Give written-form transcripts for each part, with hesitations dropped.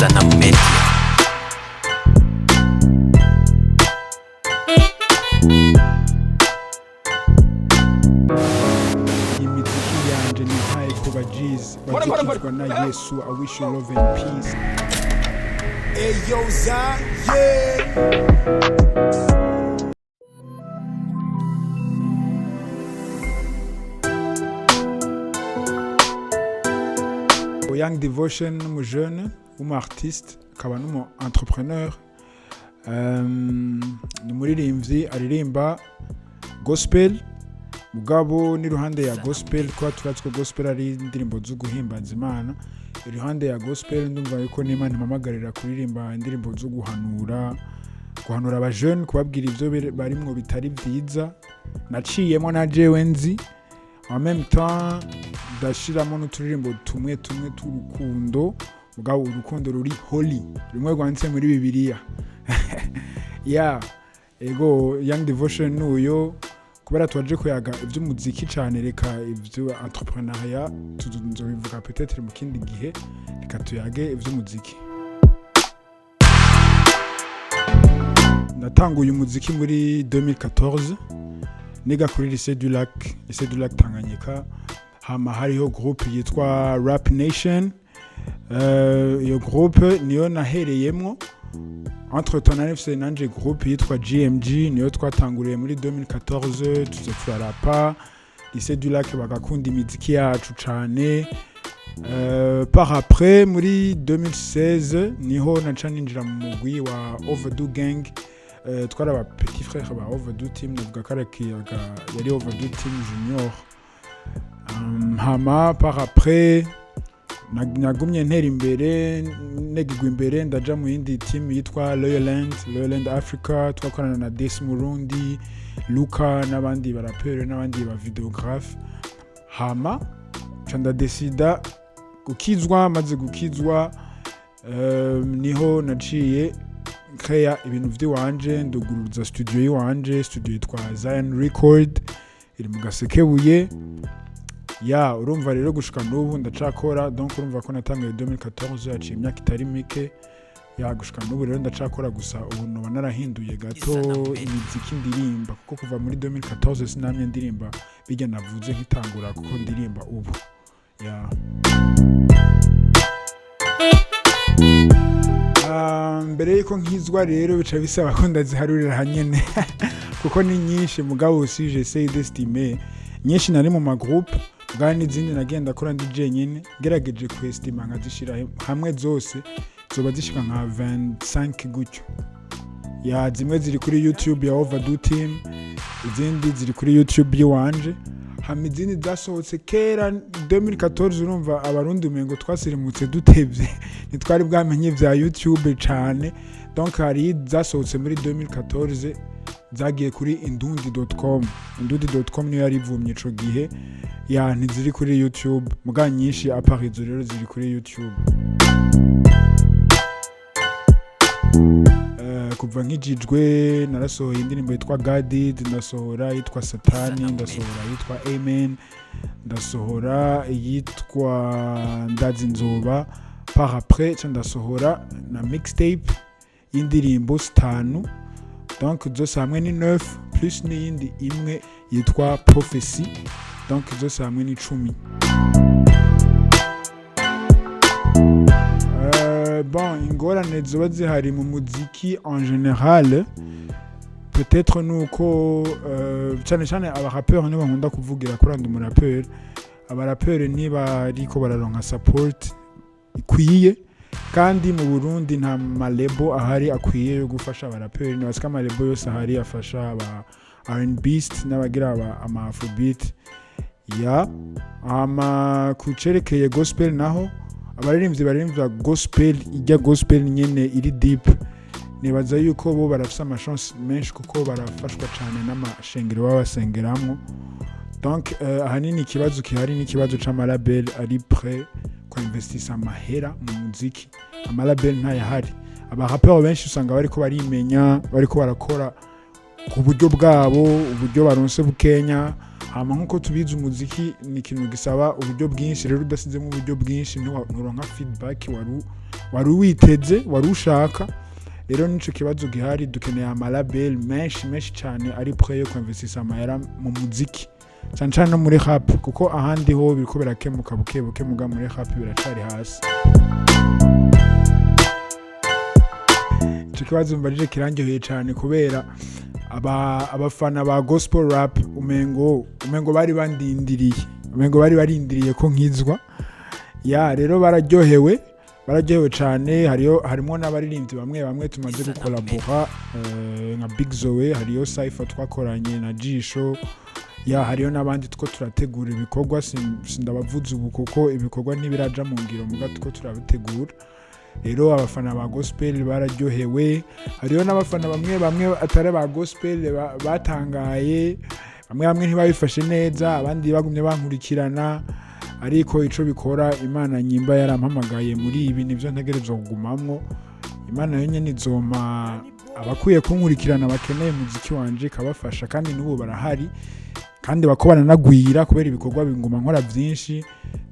Isanamu Media. Imiziki yanje ni nkaye ku bajizi bazikizwa na Yesu. I wish you love and peace. Ayo Zion. Young Devotion ni umujene w'umu artiste, akaba n'umu entrepreneur. Ni umuririmbyi aririmba gospel, mugabo n'iruhande ya gospel, kuba turazi ko gospel ari indirimbo zo guhimbaza Imana, iruhande ya gospel ndumva yuko n'Imana impamagarira kuririmba indirimbo zo guhanura, guhanura abajene, kubabwira ibyo barimwo bitari byiza naciyemo na jewe nzi. En même temps ndashiramo n'uturirimbo tumwe tumwe tw'urukundo, mugabo urukundo ruri holy, rumwe rwanditse muri Bibiliya. Ya, ego, Young Devotion nuyo. Kubera twaje kuyaga iby'umuziki cyane, reka ibyo entrepreneuriat tuzobivuga peut-être mu kindi gihe. Reka tuyage iby'umuziki. Natanguye umuziki muri 2014 niga kuri Lycée du Lac, Lycée du Lac Tanganyika. Hama hariho groupe yitwa Rap Nation. Iyo groupe niyo nahereyemwo. Entre temps nari mfise nanje groupe yitwa GMG, niyo twatanguriye muri 2014, tuza turarapa Lycée du Lac, bagakunda imiziki yacu cane. Par après muri 2016 niho naca ninjira mu mugwi wa Overdo Gang. Twari aba petit frère ba Overdo Team, navuga ko ari yari Overdo Team Junior. Hama par après nagumye ntera imbere, negigwa imbere, ndaja mu yindi team yitwa Loyalland, Loyalland Africa. Twakorana na Des Murundi, Luka n'abandi baraperi n'abandi ba vidéographe. Hama nca ndadesida gukizwa. Maze gukizwa, niho naciye nkeya ibintu vy'iwanje, nduguruza studio y'iwanje. Studio yitwa Zion Record, iri mu Gasekebuye. Ya, urumva rero gushika n'ubu ndacakora. Donc urumva ko natanguye 2014, yaciye imyaka itari mike. Ya, gushika n'ubu rero ndacakora, gusa ubu noba narahinduye gato imiziki ndirimba, kuko kuva muri 2014 sinamye ndirimba bijya navuze nkitangura, kuko ndirimba ubu. Ya. Ah, mbere yuko nkizwa rero bica bisaba ko ndaziharurira hanyene kuko ni nyinshi. Mugabo aussi j'essaie d'estimer. Nyinshi nari mu magroupe, mugabo n'izindi nagenda kora ndi jenyine. Ngerageje kwestima nkazishira hamwe zose, zoba zishika nka 25 gutyo. Ya, zimwe ziri kuri YouTube ya Overdo Team, izindi ziri kuri YouTube yiwanje, hama izindi zasohotse kera 2014. Urumva Abarundi umengo twasirimutse dutevye, ntitwari bwamenye vya YouTube cane. Donc hari zasohotse muri 2014 zagiye kuri indundi.com. Indundi.com niyo yari ivumye ico gihe. Ya, ntiziri kuri YouTube, muga nyinshi à part izo rero ziri kuri YouTube. Kuva nkijijwe narasohoye indirimbo yitwa Gadid, ndasohora yitwa Satani, ndasohora yitwa Amen, ndasohora iyitwa Ndazi Nzoba. Par après ca ndasohora na mixtape y'indirimbo zitanu. Donc zose hamwe ni 9, plus n'iyindi imwe yitwa Prophecy. Donc zose hamwe ni 10. Bon, ingorane zoba zihari mu muziki en général, peut-être nuko cyane cyane abarapeur nibo nkunda kuvugira kuri ndi umurapeur. Abarapeur ntibariko bararonka support ikwiye, kandi mu Burundi nta malabel ahari akwiye yo gufasha abarapeur. Nibaza ko amalabel yose ahari afasha aba R&Bist n'abagira ama afrobeat. Ya, ama kucerekeye gospel naho, abaririmbyi baririmbya gospel, ijya gospel nyene iri deep, nibaza yuko bo barafise amachance menshi kuko barafashwa cyane n'amashengero baba basengeramwo. Donc ahanini ikibazo gihari ni ikibazo c'amalabel ari prêt kuinvestisa amahera mu muziki. Amalabel ntayahari. Abarapeur benshi usanga bariko barimenya, bariko barakora ku buryo bwabo, uburyo baronse bukenya. Hama nkuko tubizi, umuziki ni ikintu gisaba uburyo bwinshi. Rero udasizemo uburyo bwinshi, nturonka feedback wari Wari witeze, wari ushaka. Rero nico kibazo gihari. Dukeneye amalabel menshi menshi cyane ari prêt yo kwinvestisa amahera mu muziki, cyane cyane no muri rap, kuko ahandi ho biriko birakemuka buke buke, muga muri rap biracari hasi. Ico kibazo mbajije kirandyoheye cyane, kubera abafana ba gospel rap umengo bari bandindiriye, umengo bari barindiriye ko nkizwa. Ya, rero bararyohewe, bararyohewe cyane. Hariyo, harimo n'abaririmbyi bamwe bamwe tumaze gukolabora, nka Big Zoe, hariyo Cypher twakoranye na Jisho. Ya, hariyo n'abandi two turategura ibikorwa. Sindabavuze ubu kuko ibikorwa ntibiraja mu ngiro, muga two turabitegura. Rero abafana ba gospel bararyohewe. Hariyo n'abafana bamwe bamwe atari ba gospel batangaye, bamwe bamwe ntibabifashe neza, abandi bagumye bankurikirana. Ariko ico bikora, Imana nyimba yarampamagaye muri ibi, nivyo ntegerezwa kugumamwo. Imana yo nyene izompa abakwiye kunkurikirana, bakeneye umuziki wanje, ikabafasha. Kandi n'ubu barahari, kandi bako baranagwira kubera ibikorwa binguma nkora vyinshi.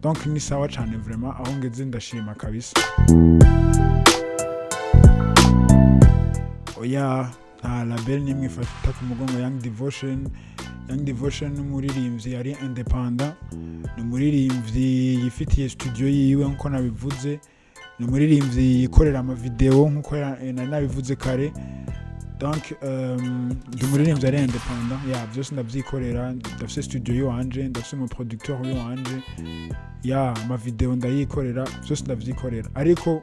Donc ni sawa cane vraiment, aho ngeze ndashima kabisa. Oya, nta label nimwe ifata ku mugongo Young Devotion. Young Devotion ni umuririmbyi ari independent, ni umuririmbyi yifitiye studio yiwe nkuko nabivuze, ni umuririmbyi yikorera amavideo nkuko nari nabivuze kare. Donc ndi umuririmbyi ari independent. Ya, byose ndabyikorera. Ndafise studio yiwanje, ndafise umuproducteur wiwanje. Ya, amavideo ndayikorera, byose ndavyikorera. Ariko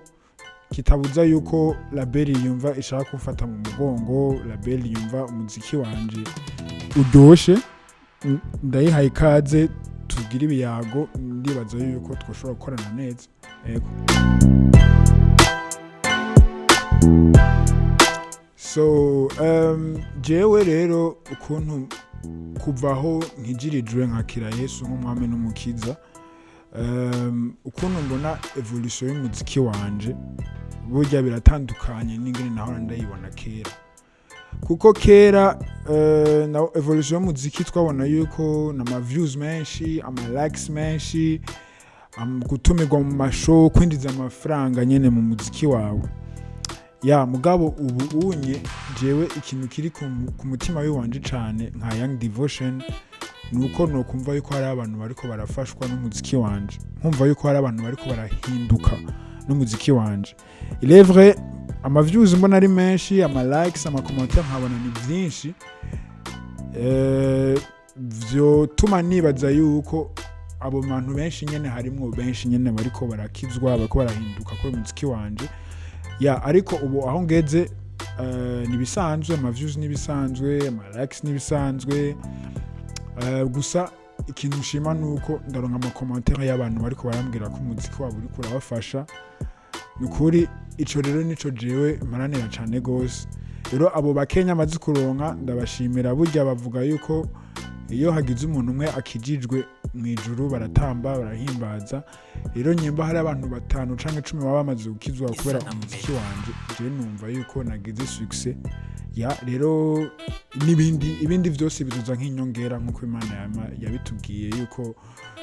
kitabuza yuko label yumva ishaka kumfata mu mugongo, label yumva umuziki wanje uryoshe, ndayihaye ikaze, tugire ibiyago. Ndibaza yuko twoshobora gukorana neza. Yego. So jewe rero ukuntu kuvaho nkijirijwe nkakira Yesu nk'umwami n'umukiza, ukuntu mbona evolution y'umuziki wanje, burya biratandukanye n'ingene nahora ndayibona kera, kuko kera na evolution y'umuziki twabona yuko nama views menshi, ama likes menshi, gutumirwa mu mashow, kwinjiza amafaranga nyene mu muziki wawe. Ya, mugabo ubu unye jewe ikintu kiri ku mutima w'iwanje cane nka Young Devotion nuko nokumva yuko hari abantu bariko barafashwa n'umuziki wanje, nkumva yuko hari abantu bariko barahinduka n'umuziki wanje. Il est vrai, ama views mbona ari menshi, ama likes, ama commentaires nkabona ni vyinshi, vyotuma nibaza yuko abo bantu benshi nyene, harimwo benshi nyene bariko barakizwa, bariko barahinduka kubera umuziki wanje. Ya, ariko ubu aho ngeze, nibisanzwe, ama views nibisanzwe, ama likes nibisanzwe. Gusa ikintu nshima nuko ndaronka ama commentaire y'abantu bariko barambwira ko umuziki wabo uriko urabafasha. Nukuri ico rero nico jewe mparanira cane gose. Rero abo bakenya amaze kuronka, ndabashimira. Burya bavuga yuko iyo hagize umuntu umwe akijijwe, mu ijuru baratamba, barahimbaza. Rero nyimba hari abantu batanu canke 10 baba bamaze gukizwa kubera umuziki wanje, jewe numva yuko nagize succès. Ya, rero n'ibindi, ibindi vyose bizoza nk'inyongera, nk'uko Imana yabitubwiye yuko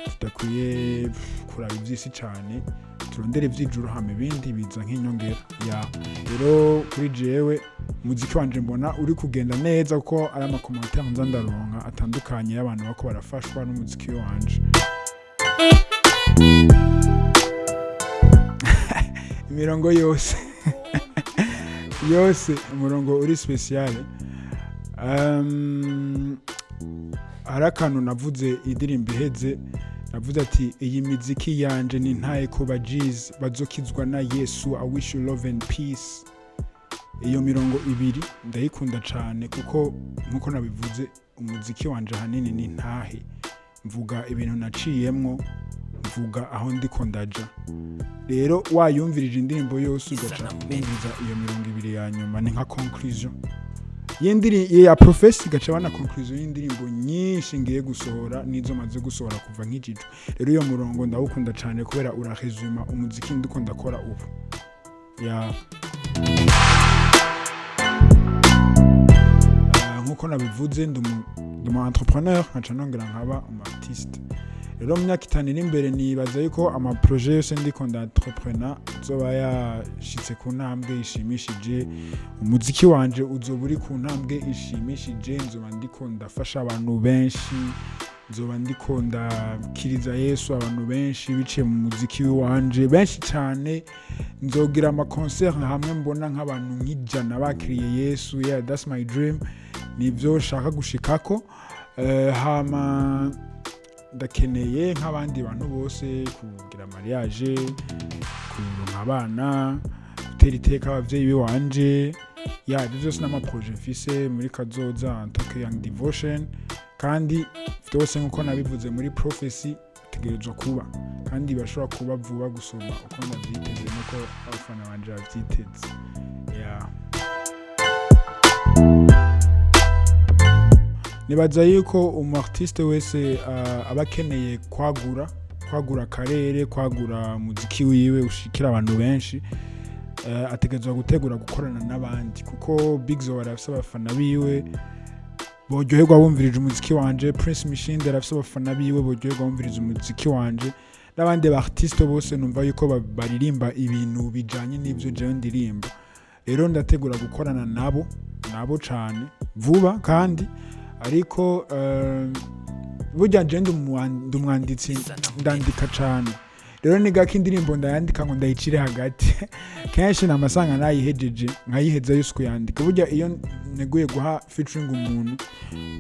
tudakwiye kuraba ivy'isi cane, turondere ivy'ijuru, hama ibindi biza nk'inyongera. Ya, rero kuri jewe umuziki wanje mbona uri kugenda neza, kuko ari amacommentaire nza ndaronka atandukanye y'abantu bako barafashwa n'umuziki wanje. Imirongo yose yose, umurongo uri special. Hari akantu navuze indirimbo iheze, navuze ati: "Iyi miziki yanje ni ntaye ku bajizi bazokizwa na Yesu. I wish you love and peace." Iyo mirongo ibiri ndayikunda cane, kuko nkuko nabivuze, umuziki wanje ahanini ni ntahe, mvuga ibintu naciyemwo, mvuga aho ndiko ndaja. Rero wayumvirije indirimbo yose, ugaca wumviriza iyo mirongo ibiri ya nyuma, ni nka conclusion ya prophecy, igaca bana conclusion y'indirimbo nyinshi ngiye gusohora n'izo maze gusohora kuva nkijijwe. Rero iyo murongo ndawukunda cane kubera urahezuma umuziki ndiko ndakora ubu. Ya, nkuko nabivuze, ndi umu entrepreneur, nkaca nongera nkaba umu artiste. Rero mu myaka 5 iri imbere, nibaza yuko ama projets yose ndiko nda-entreprena azoba yashitse ku ntambwe ishimishije. Umuziki wanje uzoba uri ku ntambwe ishimishije, nzoba ndiko ndafasha abantu benshi, nzoba ndiko ndakiriza Yesu abantu benshi biciye mu muziki wanje, benshi cyane. Nzogira ama concert hamwe mbona nk'abantu nk'ijana bakiriye Yesu. Yeah, that's my dream, nibyo nshaka gushikako. Hama ndakeneye nk'abandi bantu bose kugira mariage, kuronka abana, gutera iteka abavyeyi biwanje. Ya, ibyo byose n'ama projets mfise muri kazoza en tant que Young Devotion. Kandi byose, nk'uko nabivuze muri prophecy, bitegerezwa kuba, kandi bashobora kuba vuba gusumba uko ndavyiteze nuko abafana banje bavyiteze. Yeah. Nibaza yuko umu artiste wese aba akeneye kwagura akarere, kwagura umuziki wiwe ushikira abantu benshi, ategerezwa gutegura gukorana n'abandi, kuko Big Zo arafise abafana biwe boryoherwa bumvirije umuziki wanje, Prince Mishinde arafise abafana biwe boryoherwa bumvirije umuziki wanje, n'abandi ba artiste bose numva yuko baririmba ibintu bijanye n'ivyo jewe ndirimba. Rero ndategura gukorana nabo cane vuba. Kandi ariko burya je ndi umwanditsi, ndandika cane. Rero ni gake indirimbo ndayandika ngo ndayicire hagati. Kenshi namasanga nayihejeje, nkayiheza yose kuyandika. Burya iyo neguye guha featuring umuntu,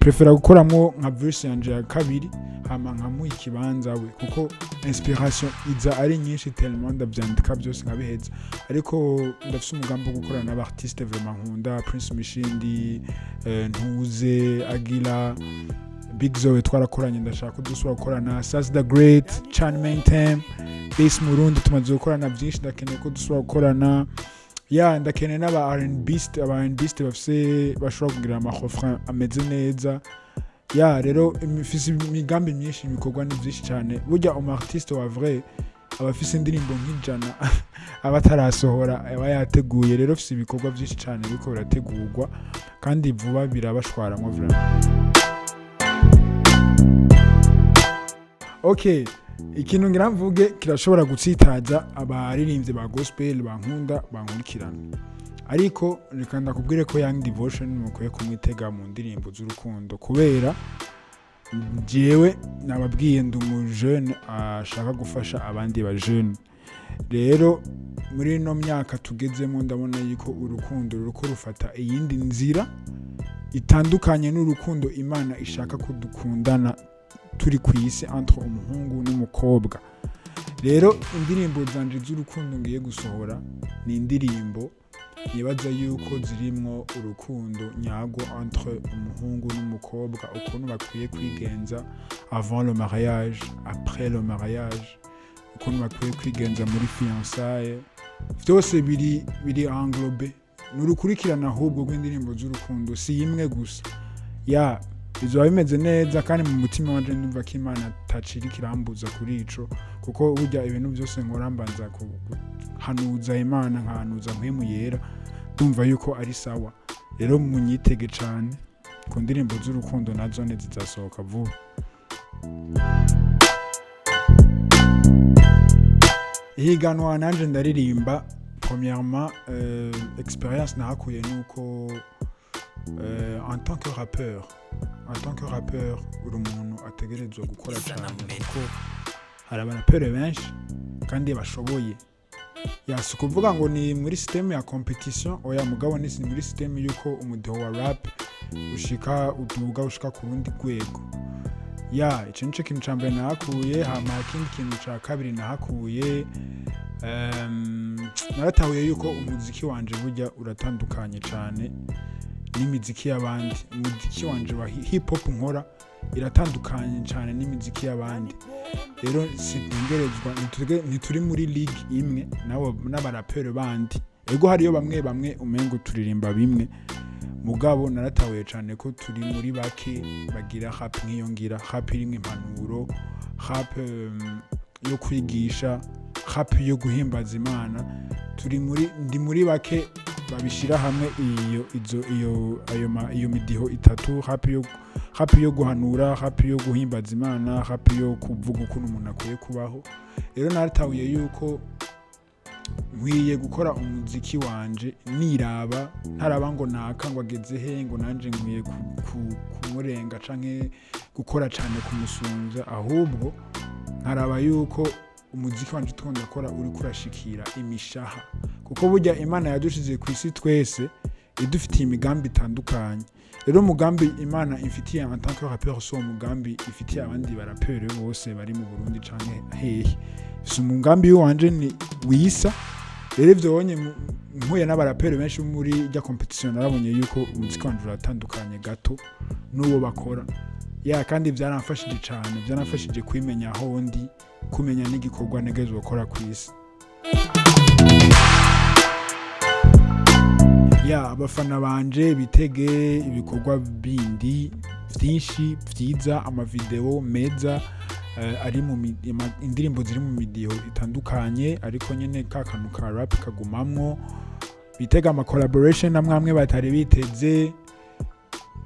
prefera gukoramo nka verse yanje ya kabiri, hama nkamuha ikibanza we, kuko inspiration iza ari nyinshi tellement ndavyandika byose nkabiheza. Ariko ndafise umugambi wo gukorana n'aba artiste vraiment nkunda: Prince Mishindi, Ntuze Agila, Big Zoe twarakoranye, ndashaka ko dusubira gukorana, Sas the Great, Chan Maintem, Base Murundi tumaze gukorana byinshi, ndakeneye ko dusubira gukorana. Ya, ndakeneye n'aba R&Bist, aba R&Bist bafise bashobora kugira ama refrain ameze neza. Ya, rero mfise imigambi myinshi, ibikorwa ni byinshi cyane. Burya umu artiste wa vrai aba afise indirimbo nk'ijana aba atarasohora, aba yateguye. Rero mfise ibikorwa byinshi cyane biriko birategurwa, kandi vuba birabashwaramwo vraiment. Okay, ikintu ngira mvuge kirashobora gutsitaza abaririmbyi ba gospel bankunda, bankurikirana, ariko reka ndakubwire ko Young Devotion mukwiye kumwitega mu ndirimbo z'urukundo, kubera jewe nababwiye ndi umujene ashaka gufasha abandi bajene. Rero muri ino myaka tugezemo, ndabona yuko urukundo ruriko rufata iyindi nzira itandukanye n'urukundo Imana ishaka ko dukundana turi ku isi, entre umuhungu n'umukobwa. Rero indirimbo zanje z'urukundo ngiye gusohora ni indirimbo nibaza yuko zirimwo urukundo nyarwo entre umuhungu n'umukobwa, ukuntu bakwiye kwigenza avant le mariage, après le mariage, ukuntu bakwiye kwigenza muri fiançailles. Byose biri englobé, ni urukurikirane ahubwo rw'indirimbo z'urukundo, si imwe gusa. Ya, bizoba bimeze neza, kandi mu mutima wanje ndumva ko Imana atacira ikirambuza kuri ico, kuko burya ibintu byose nkora mbanza guhanuza Imana, nkahanuza Mpwemu Yera, ndumva yuko ari sawa. Rero munyitege cane ku ndirimbo z'urukundo, nazo zizasohoka vuba. Ihiganwa nanje ndaririmba, premièrement, expérience nahakuye nuko en tant que rappeur uri umuntu ategerezwa gukora cyane, kuko hari abaraperi benshi kandi bashoboye. Ya, si ukuvuga ngo ni muri système ya compétition, oya, mugabo ni muri système yuko umudiho wa rap ushika uduga, ushika ku rundi rwego. Ya, ico nico kintu ca mbere nahakuye. Hama ikindi kintu ca kabiri nahakuye, naratahuye yuko umuziki wanje burya uratandukanye cane n'imiziki y'abandi. Umuziki wanje wa hip hop nkora iratandukanye cane n'imiziki y'abandi. Rero sintegerezwa, ntituri muri league imwe nabo n'abaraperi bandi. Ego, hariyo bamwe bamwe umengo turirimba bimwe, mugabo naratahuye cane ko turi muri bake bagira rap nk'iyo ngira, rap irimwo impanuro, rap yo kwigisha, rap yo guhimbaza Imana. Turi muri ndi muri bake babishira hamwe iyo izo iyo ayo ma, iyo midiho itatu, rap yo Rap yo guhanura, rap yo guhimbaza Imana, rap yo kuvuga ukuntu umuntu akwiye kubaho. Rero naratahuye yuko nkwiye gukora umuziki wanje niraba, ntaraba ngo naka ngo ageze he, ngo nanje nkwiye kumurenga canke gukora cane kumusunza, ahubwo nkaraba yuko umuziki wanje turiko ndakora uriko urashikira imishaha, kuko burya Imana yadushize ku isi twese idufitiye imigambi itandukanye. Rero umugambi Imana imfitiye en tant que rappeur si uwo mugambi ifitiye abandi baraperi bose bari mu Burundi canke hehe. Si umugambi wanje ni wisa. Rero ivyo wonye mpuye n'abaraperi benshi muri rya competition, narabonye yuko umuziki wanje uratandukanye gato n'uwo bakora ya, kandi byaramfashije cane, byaramfashije kwimenya aho ndi, kumenya n'igikorwa ntegerezwa gukora ku isi. Ya, abafana banje bitege ibikorwa bindi vyinshi vyiza, amavideo meza, ari mu indirimbo ziri mu midiho itandukanye, ariko nyene ka kantu ka rap kagumamwo. Bitege ama collaboration amwe amwe batari biteze.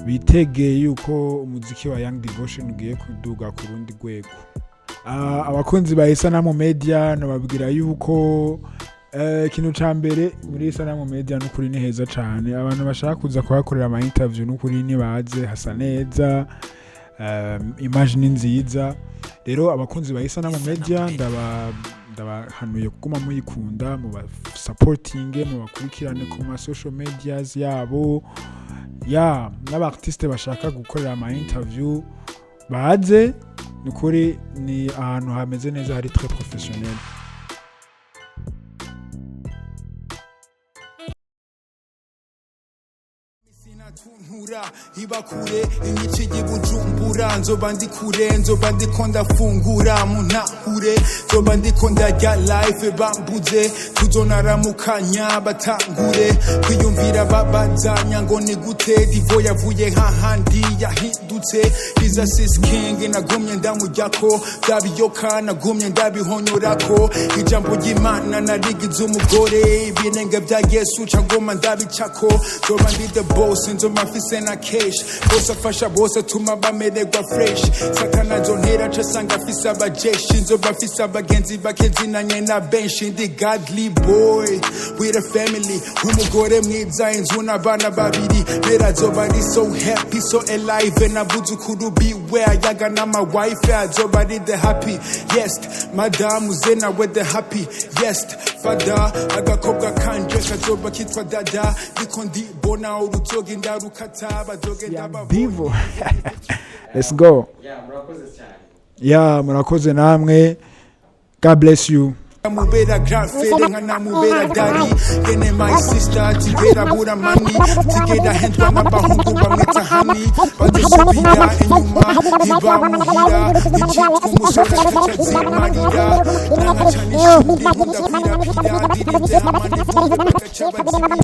Bitege yuko umuziki wa Young Devotion ugiye kuduga ku rundi rwego. Abakunzi ba Isanamu Media nababwira yuko ikintu ca mbere muri Isanamu Media n'ukuri ni heza cane. Abantu bashaka kuza kuhakorera ama interview n'ukuri nibaze, hasa neza, image ni nziza. Rero abakunzi ba Isanamu Media ndabahanuye kuguma muyikunda, muba supportinge, mubakurikirane ku ma social medias yabo. Ya, n'aba artiste bashaka gukorera ama interview baze, nukuri ni ahantu hameze neza, hari très professionnel. Sinatuntura ibakure inyici y'Ibujumbura, nzoba ndi kure, nzoba ndiko ndafungura muntahure, nzoba ndiko ndarya life bambuze, tuzonaramukanya batangure kwiyumvira babazanya ngo ni gute Divo yavuye hahandi yahindutse. Jesus is king, nagumye ndamujyako bya biyoka, nagumye ndabihonyorako ijambo ry'Imana, narigize umugore ibirenge bya Yesu cagoma ndabicako. Nzoba ndi the boss, nzoba mfise na cash, bose afasha bose atuma bamererwa fresh. Satana azontera aca asanga afise abajeshi, nzoba mfise abagenzi bake zinanye na benshi. Ndi godly boy with a family, umugore mwiza, inzu n'abana babiri. Bera azoba ari so happy, so alive, n'abuzukuru biwe ayaga n'ama wife, azoba ari the happy yes madamu ze nawe the happy yes father. Agakobwa kanje kazoba kitwa Dada, ndiko ndibona uruzogenda rukata bazogenda. Young Divo, let's go. Yeah, murakoze cyane. Ya, murakoze namwe. God bless you. Mubera grafere nkanamubera dari gene my sister tigera bura mani tigera hendwa n'abahungu bamwita hani, badusubira inyuma ntibamuhira icitwa umusore atacazimarira nanaca n'ishuri nkunda kwirapira ndirinze hamani bagaca bazibira.